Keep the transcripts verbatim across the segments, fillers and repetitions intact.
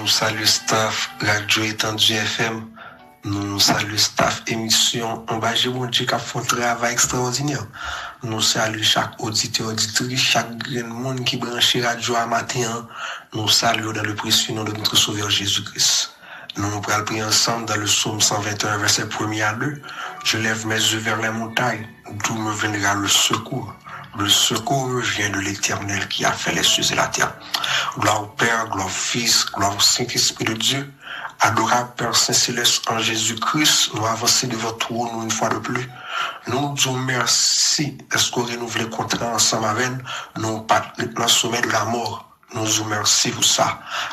Nou salye staff Radio Étendue F M. Nou salye staff emisyon Anba Je Bondye k ap fè yon travay ekstraòdinè. Nou salye chak oditè, oditris, chak grenn moun ki branche radyo a maten an. Nou salye w dans le précieux nom de notre Sauveur Jésus-Christ. Nou pral priye ansanm dans le psaume cent vingt et un, verset premier à deux. Je lève mes yeux vers les montagnes, d'où me viendra le secours? Le secours me vient de l'Éternel qui a fait les cieux et la terre. Gloire au Père, gloire au Fils, gloire au Saint-Esprit de Dieu. Adorab Pè Sen Selès, an Jezi Kris, nou avanse devan twòn ou yon fwa de plis. Nou di w mèsi dèske w renouvle kontra ansanm avè n. Nou pa t ret nan somè de lamò. Nou di w mèsi pou sa.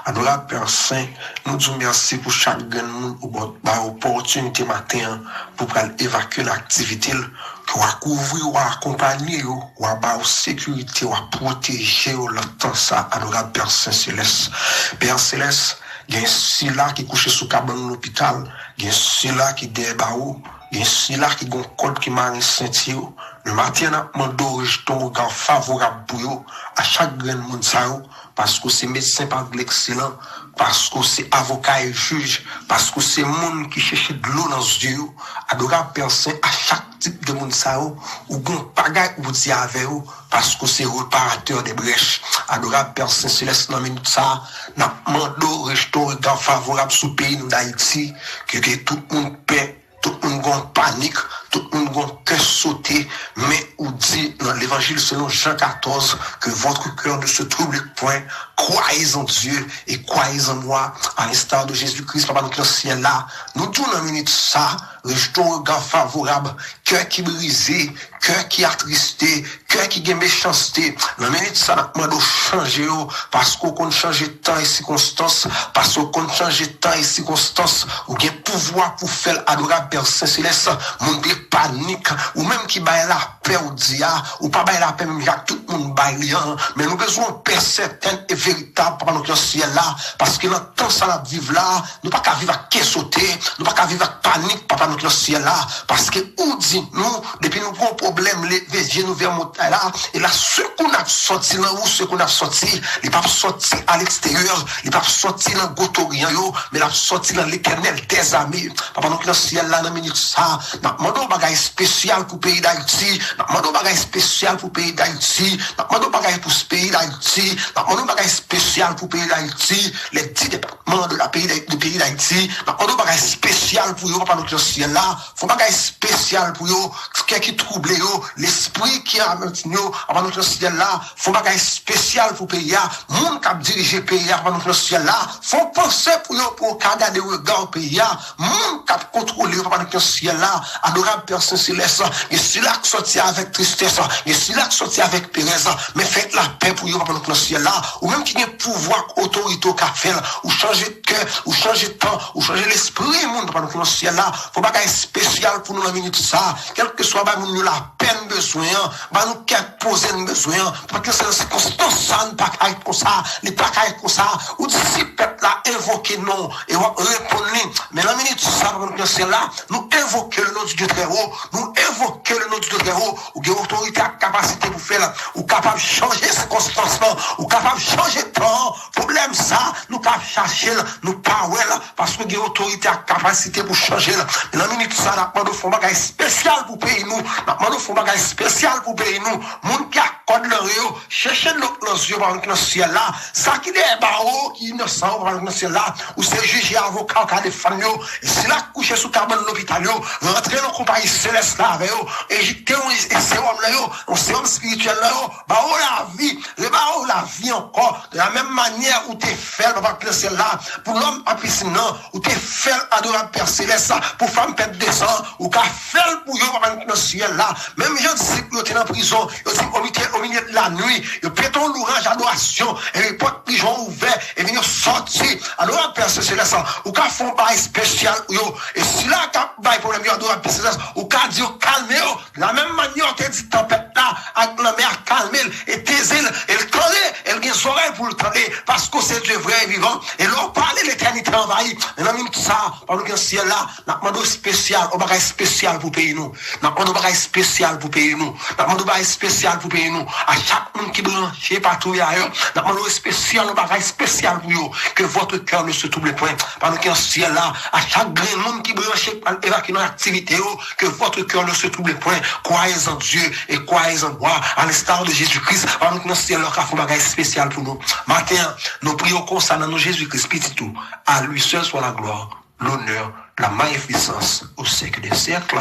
Adorab Pè Sen, nou di w mèsi pou chak grenn moun ou ba, ba opòtinite maten an pou pral evakye l aktivite l, ke w a kouvri, w a akonpanye yo, w a ba yo sekirite, w a pwoteje yo nan tan sa, adorab Pè Sen Selès. Pè Selès, gen sila ki kouche sou kabann lopital, gen sila ki dèyè bawo, gen sila ki gon kòd ki mare senti yo. Nan maten an, n ap mande w rejte yon rega favorab pou yo, a chak grenn moun sa yo, paske w se medsen pa egzele an, paske w se avoka e jij, paske w se moun ki chèche dlo nan zye yo. Adorab Pè Sen, a chak tip de moun sa yo, ou gon bagay ou di avè yo, paske w se reparatè de brèch. Adorab Pè Sen Selès, nan minit sa a, n ap mande w rejte yon rega favorab sou peyi nou Dayiti, ke, ke tout moun pè, tout moun gon panik, tout moun gon kè sote, men ou di nan Levanjil selon Jan katòz, que votre cœur ne se trouble point, croyez en Dieu et croyez en moi, à l'instar de Jésus-Christ, Papa nou ki nan syèl la. Nou di w nan minit sa, rejte yon rega favorab, kè ki brize, kè ki atriste, kè ki gen mechanste. Nan minit sa, n ap mande w chanje yo, paske w konn chanje tan e sikonstans, paske w konn chanje tan e sikonstans. Ou gen pouvwa pou fè l, adorab Pè Sen Selès. Moun te panik, ou menm ki bay lapè, ou di a, ou pa bay lapè menm jan ak tout moun bay li an, men nou bezwen yon pè sètèn e veritab, Papa nou ki nan syèl la, paske nan tan sa n ap viv la, nou pa ka viv ak kè sote, nou pa ka viv ak panik, Papa nou ki nan syèl la, paske ou di nou, depi nou gon pwoblèm, leve zye nou vè montay la, e la sekou n ap sòti, nan ou sekou n ap sòti, li p ap sòti a leksteryè, li p ap sòti nan gwo toryan yo, men l ap sòti nan Letènèl dèzame. Papa nou ki nan syèl la, nan minit sa, n ap mande w bagay espesyal pou peyi Dayiti, n ap mande w bagay espesyal pou peyi Dayiti, n ap mande w bagay pou peyi Dayiti, n ap mande w bagay espesyal pou peyi Dayiti, les dix départements de la peyi, de peyi Dayiti, n ap mande w bagay espesyal pou yo, Papa nou ki nan syèl la, fè yon bagay espesyal pou yo, kè ki twouble yo, lespri ki anmèt yo, Papa nou ki nan syèl la, fè yon bagay espesyal pou peyi a, moun k ap dirije peyi a, Papa nou ki nan syèl la, fè yon panse pou yo, pou yo ka gade rega w peyi a, moun k ap kontwole yo, Papa nou ki nan syèl la, adorab Pè Sen Selès, gen sila k sòti avèk tristès, gen sila k sòti avèk perèz, men fè lapè pou yo, Papa nou ki nan syèl la, ou menm ki gen pouvwa ak otorite w ka fè l, ou chanje kè, ou chanje tan, ou chanje lespri moun, Papa nou ki nan syèl la, fè yon bagay espesyal pou nou nan minit sa, kèlkeswa bay moun yo lapè n bezwen an, ba nou kè poze n bezwen an, Papa ki nan syèl la, sikonstans sa, n pa ka ret konsa, li pa ka ret konsa, ou di si pèp la envoke non, e w ap reponn li, men nan minit sa, Papa nou ki nan syèl la, nou envoke le nom du Dieu très haut, nou envoke le nom du Dieu très haut, ou gen otorite ak kapasite pou fè l, ou kapab chanje sikonstans lan, ou kapab chanje tan an, pwoblèm sa, nou ka ap chache l, nou pa wè l, paske w gen otorite ak kapasite pou chanje l. Men nan minit sa, n ap mande w fè yon bagay espesyal pou peyi nou, n ap mande w fè yon bagay espesyal pou peyi nou, moun ki ak kòd nan ren yo, chèche dlo nan zye yo, Papa nou ki nan syèl la, sa ki dèyè bawo, ki inosan yo, Papa nou ki nan syèl la, ou se jij e avoka, ou ka defann yo, e sila k kouche sou kabann lopital yo, rantre nan konpayi selès la avè yo, enjekte yon sewòm nan yo, yon sewòm espirityèl nan yo, ba yo lavi, reba yo lavi ankò, de la menm manyè ou te fè l, Papa ki nan syèl la, pou lòm a pisin nan, ou te fè l, adorab Pè Selès, pou fanm pèt de san, ou ka fè l pou yo, Papa nou ki nan syèl la, menm jan disip yo te nan prizon, yo di, au milieu, au milieu de la nuit, yo pete yon louraj adorasyon, e pòt prizon ouvè, e vin yo sòti, adorab Pè Selès, ou ka fè yon bagay espesyal pou yo, e sila k ap bay pwoblèm yo, adorab Pè Selès, ou ka di yo kalme yo, la menm manyè ou te di tanpèt la ak lanmè a kalme l, e teze l, e l tande, e l gen zòrèy pou l tande, paske w se Dye vrè e vivan. E lè w pale, letènite anvayi. Men nan minit sa, pa nou ki nan syèl la, n ap mande w espesyal, yon bagay espesyal pou peyi nou. N ap mande w bagay espesyal pou peyi nou. N ap mande w bagay espesyal pou peyi nou. A chak moun ki branche patou ayè, n ap mande w espesyal, yon bagay espesyal pou yo. Que votre cœur ne se trouble point. Pa nou ki nan syèl la, a chak grenn moun ki branche, evakye nan aktivite yo, que votre cœur ne se trouble point. Croyez en Dieu et croyez en moi. À l'instar de Jésus-Christ, pa nou ki nan syèl la, ka fè yon bagay espesyal pou nou. Maten an, nou priye w konsa nan non Jezikri, Pitit ou. À lui seul soit la gloire, l'honneur, la magnificence au siècle des siècles.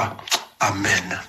Amen.